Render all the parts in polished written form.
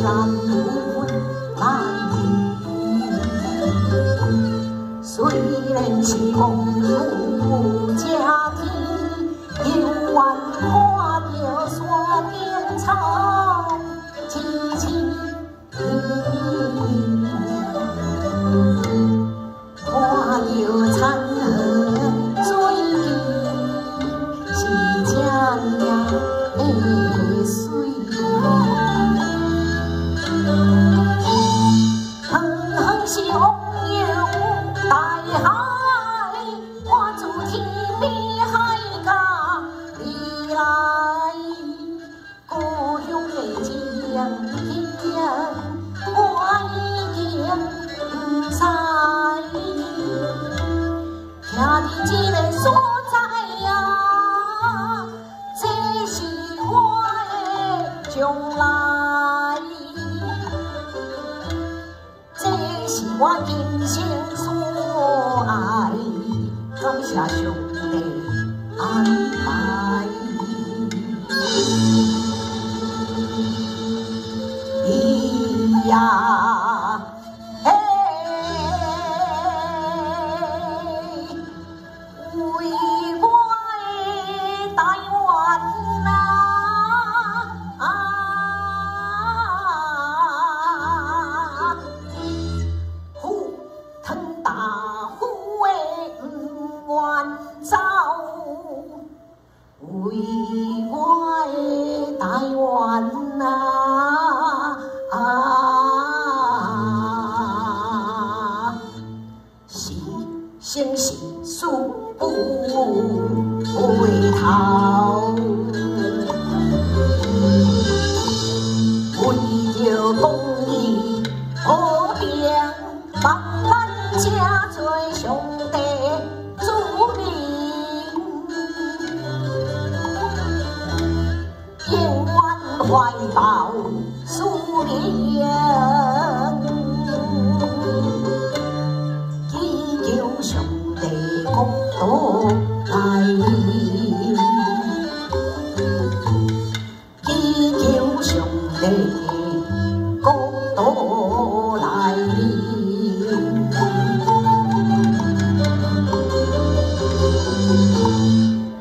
难分难离。虽然是风雨遮天，犹原看著山顶草青青。看著残荷水气，是这尔的媠。远远是汪洋大海，我自天边海角而来，故乡的情景，我已经不知。徛伫这个所在啊，这是我的将来，这是我今生所爱，感谢上帝安排。咿呀！为我的台湾啊，是生是死不回头，为著公义和平，帮咱这做上帝子民。永远怀抱思念，祈求上帝国土来临，祈求上帝国土来临。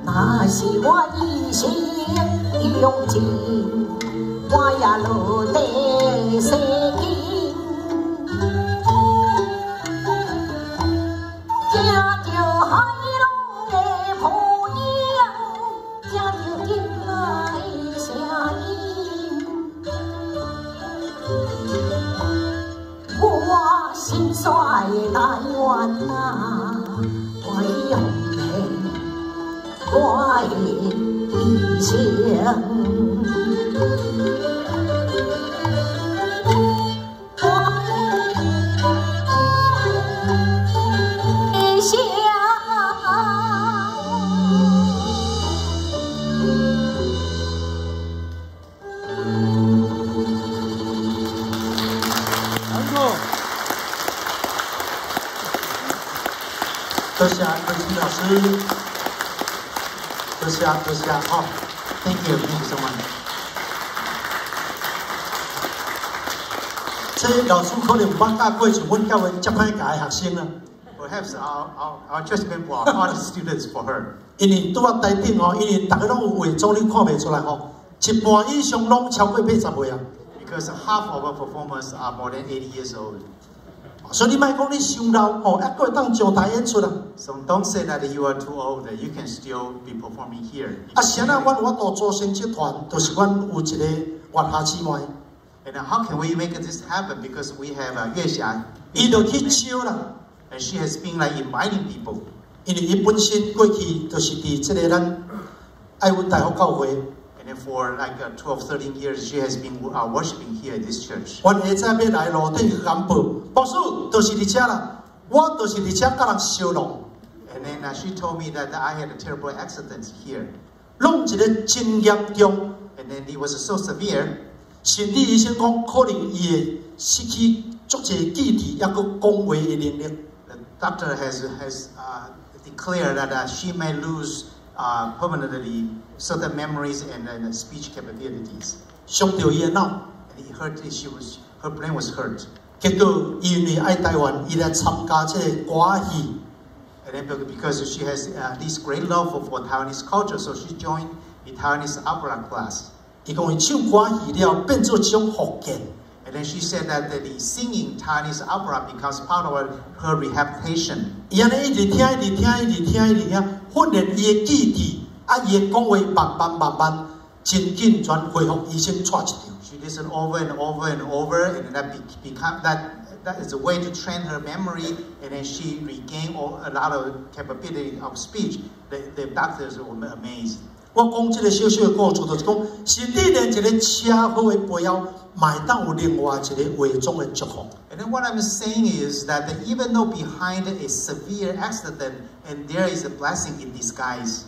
若是我一生用尽，我也落地世间，听著海浪的波音，听著天籁声音，我心爱的台湾啊，我已奉献我的一生。多谢郭老师，多谢多谢，好，Thank you，Thank you so much。这老師可能有捌教過，像阮教會這歹教的學生啊。 Perhaps our judgment for our students for her。因為拄仔台頂吼，因為逐家攏有化妝，你看袂出來吼，一半以上攏超過80歲啊。 Because half of our performers are more than 80 years old。所以你莫講你傷老吼，猶閣會當上台演出啊。 So don't say that you are too old. You can still be performing here. 啊，啥人阮有法度組成這團，就是阮有一個月霞姊妹。 And how can we make this happen? Because we have a 月霞。伊就去招啦。 And she has been like inviting people. 因為伊本身過去就是佇這個咱愛溫大福教會。 And then for like 12, 13 years, she has been worshiping here at this church. 阮下早欲來路頂去共報，牧師就是佇遮啦，我就是佇遮佮人相弄。 And then she told me that I had a terrible accident here. 弄一個真嚴重。 And then it was so severe. 心理醫生講，可能伊會失去足濟記憶，抑閣講話的能力。 The doctor has declared that she may lose permanently certain memories and speech capabilities. 傷著伊的腦。 And And it hurt. Her brain was hurt. 結果伊因為愛台灣，伊來參加這个歌仔戲。 And then because she has this great love for Taiwanese culture, so she joined the Taiwanese opera class. 伊講伊唱歌仔戲了，變做一種復健。 And then she said that the singing Taiwanese opera becomes part of her rehabilitation. 伊按呢一直聽，一直聽，一直聽，一直聽，訓練伊的記憶，啊，伊的講話慢慢慢慢，真緊全恢復，醫生帶一場。 She listened over and over and over, and that be, become that that is a way to train her memory, and then she regained a lot of capability of speech. The doctors were amazed. 我講這个小小的故事，就是講，甚至連一个車禍的背後，嘛會當有另外一个偽裝的祝福。 And then what I'm saying is that even though behind a severe accident, and there is a blessing in disguise.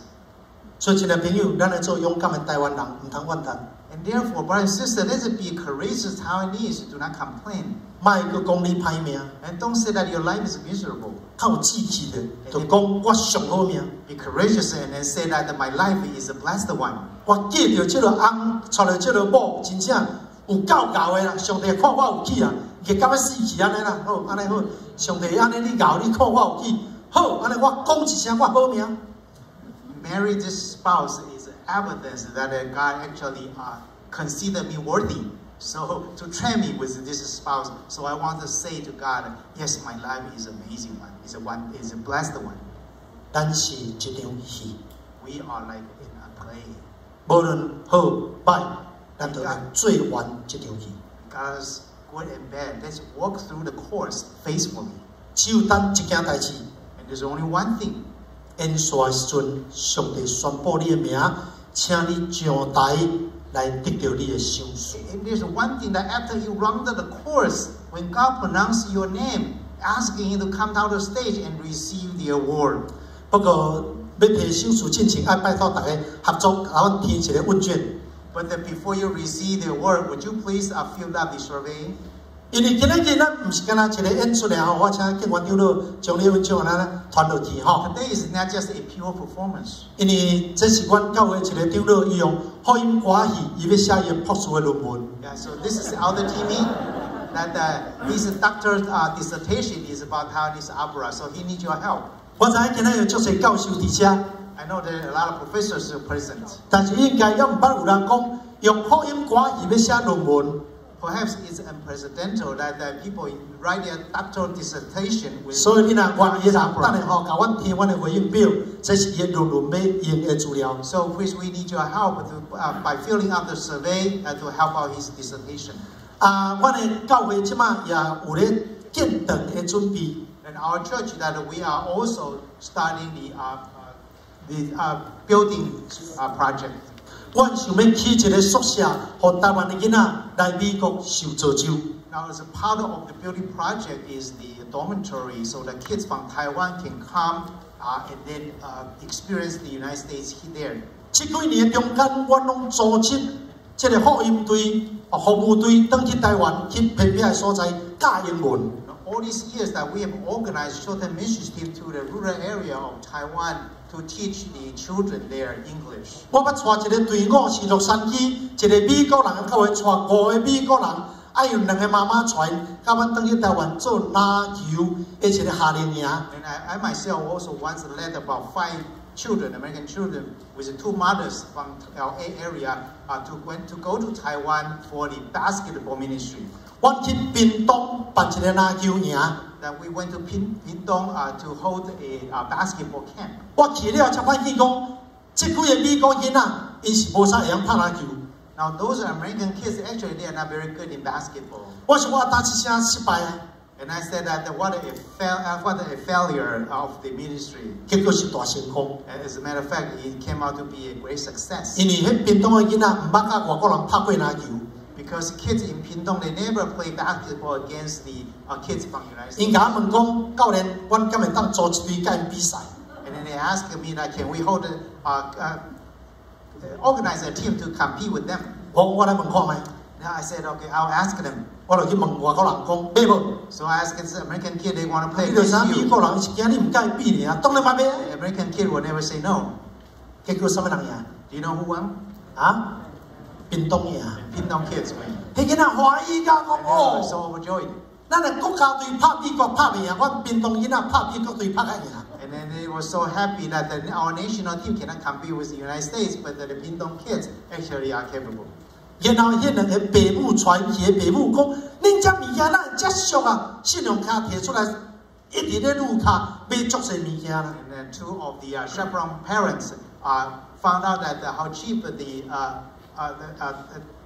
所以，親愛朋友，咱來做勇敢的台灣人，毋通怨嘆。 And therefore, brothers and sisters, let's be courageous Taiwanese. Do not complain. 莫閣講你歹命。 And don't say that your life is miserable. 較有志氣的，就講我上好命。 Be courageous and then say that my life is a blessed one. 我嫁著這个翁，娶著這个某，真正有夠𠢕的啦。上帝看我有氣啊，伊感覺死去按呢啦。好，按呢好。上帝按呢你𠢕，你看我有氣，好，按呢我講一聲我好命。 Marry this spouse is evidence that God actually considered me worthy. So to train me with this spouse. So I want to say to God, yes, my life is amazing one. Is a one is a blessed one. 咱是一場戲。 We are like in a play. 無論好歹，咱都來做完這場戲。 God's good and bad. Let's walk through the course faithfully. 只有等一件代誌。 And there's only one thing. 演煞的時陣，上帝宣布你的名，請你上台來得著你的賞賜。 And there's one thing that after you run the course, when God pronounces your name, asking you to come down the stage and receive the award. 不過欲提賞賜進前，愛拜託大家合作，共阮填一个問卷。 But then before you receive the award, would you please fill out the survey? 因為今仔日咱毋是干焦一个演出爾吼，我請警員長老將你的問卷按呢傳落去吼。 Today is not just a pure performance. 因為這是阮教會一个長老，伊用福音歌戲，伊欲寫伊的博士的論文。 Yeah, so this is Elder Timmy. That his doctor's dissertation is about Taiwanese opera, so he needs your help. 我知影今仔有足濟教授佇遮。 I know there are a lot of professors who are present. 但是應該猶毋捌有人講用福音歌戲欲寫論文。 Perhaps it's unprecedented that people write their doctoral dissertation with 所以你若願意的人，等下吼，共阮填阮的回應表，這是伊的論文欲用的資料。 So please, we need your help by filling out the survey to help out his dissertation. 啊，阮的教會這馬也有咧建堂的準備。 And our church that we are also starting the building project. 阮想欲起一个宿舍，予台灣的囡仔來美國受造就。 Now, as a part of the building project is the dormitory, so the kids from Taiwan can come and then experience the United States there. 這幾年的中間，阮攏組織這个福音隊、服務隊，轉去台灣去偏僻的所在教英文。 Now, all these years that we have organized short-term mission trip to the rural area of Taiwan to teach the children there English. 我捌帶一个隊伍是洛杉磯一个美國人的教會，帶五个美國人，啊有兩个媽媽帶𪜶，佮阮轉去台灣做籃球的一个夏令營。 And I myself also once led about five children, American children, with two mothers from LA area to go to Taiwan for the basketball ministry. 阮去屏東辦一个籃球營。 That we went to Pingtung to hold a basketball camp. 我去了才發現講，這幾個美國囡仔，𪜶是無啥會曉拍籃球。 Now those American kids, actually they are not very good in basketball. 我想我打一聲失敗啊。 And I said that what a failure of the ministry. 結果是大成功。 As a matter of fact, it came out to be a great success. 因為彼屏東的囡仔毋捌佮外國人拍過籃球。 Because kids in Pingtung, they never play basketball against the kids from United 𪜶 States. 共我問講，教練，阮敢會當組一隊佮𪜶比賽？ And then they asked me, like, can we organize a team to compete with them? 我講我來問看覓。 Now I said, okay, I'll ask them. 我就去問外國人講，欲無？ So I asked this American kid, they want to play 你就 against 啥美 you. 國人，伊是驚你毋佮伊比爾，當然嘛欲。 The American kid will never say no. 結果啥物人贏？ Do you know who won? 啊？屏東贏。 And Pingtung kids win. 彼囡仔歡喜甲講 And they were so 哦， overjoyed. 咱的國家隊拍美國拍袂贏，阮屏東囡仔拍美國隊拍較贏。 And then they were so happy that our national team cannot compete with the United States, but the Pingtung kids actually are capable. 然後彼兩个爸母帶去的爸母講：恁這物件哪會遮俗啊？信用卡提出來，一直咧擼卡買足濟物件啦。 And then two of the chaperone parents found out that how cheap the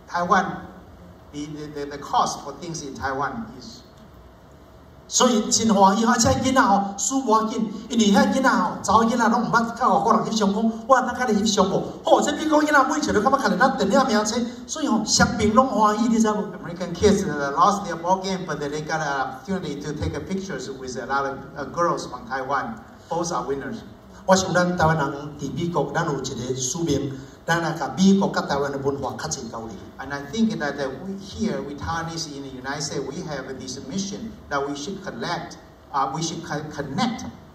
Taiwan, the cost for things in Taiwan is. 所以真歡喜，而且囡仔吼輸無要緊，因為遐囡仔吼，查某囡仔攏毋捌佮外國人翕相，講我通佮你翕相無？吼，這美國囡仔每一個都感覺較咱電影明星，所以吼雙邊攏歡喜，你知無？ American kids lost their ball game, but they got an opportunity to take a pictures with a lot of girls from Taiwan. Both are winners. 我想咱台灣人佇美國，咱有一個使命，咱來共美國佮台灣的文化較濟交流。 And I think that we here, we Taiwanese in the United States, we have this mission that we should connect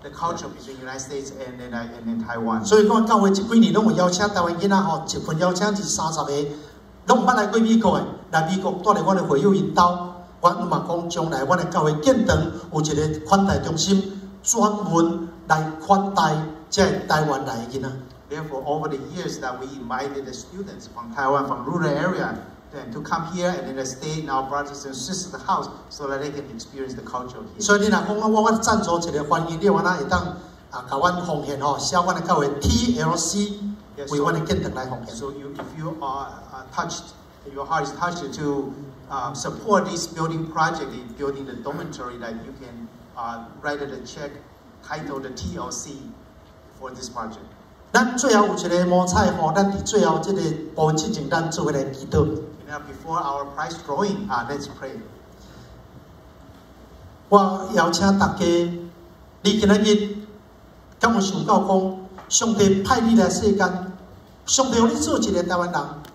the culture between United States and then Taiwan. 所以講教會這幾年攏有邀請台灣囡仔吼，一份邀請是30個，攏毋捌來過美國的，來美國蹛佇阮的會友𪜶兜。我嘛講將來阮的教會建堂有一個款待中心，專門來款待這个台灣來的囡仔。 Therefore, over the years that we invited the students from Taiwan, from rural area, then to come here and then stay in our brothers and sisters' house so that they can experience the culture here. 所以你若講我贊助一個歡迎你，我哪會當啊，共阮奉獻吼，寫阮的教會 TLC 為阮的建堂來奉獻。 So if you are touched, your heart is touched to support this building project, in building the dormitory, that you can write a check titled the TLC for this project. 咱最後有一個摸彩吼，咱佇最後這個部分進前，咱做伙來祈禱。 And now before our prize drawing, let's pray. 我邀請大家，你今仔日敢有想到講，上帝派你來世間，上帝予你做一個台灣人，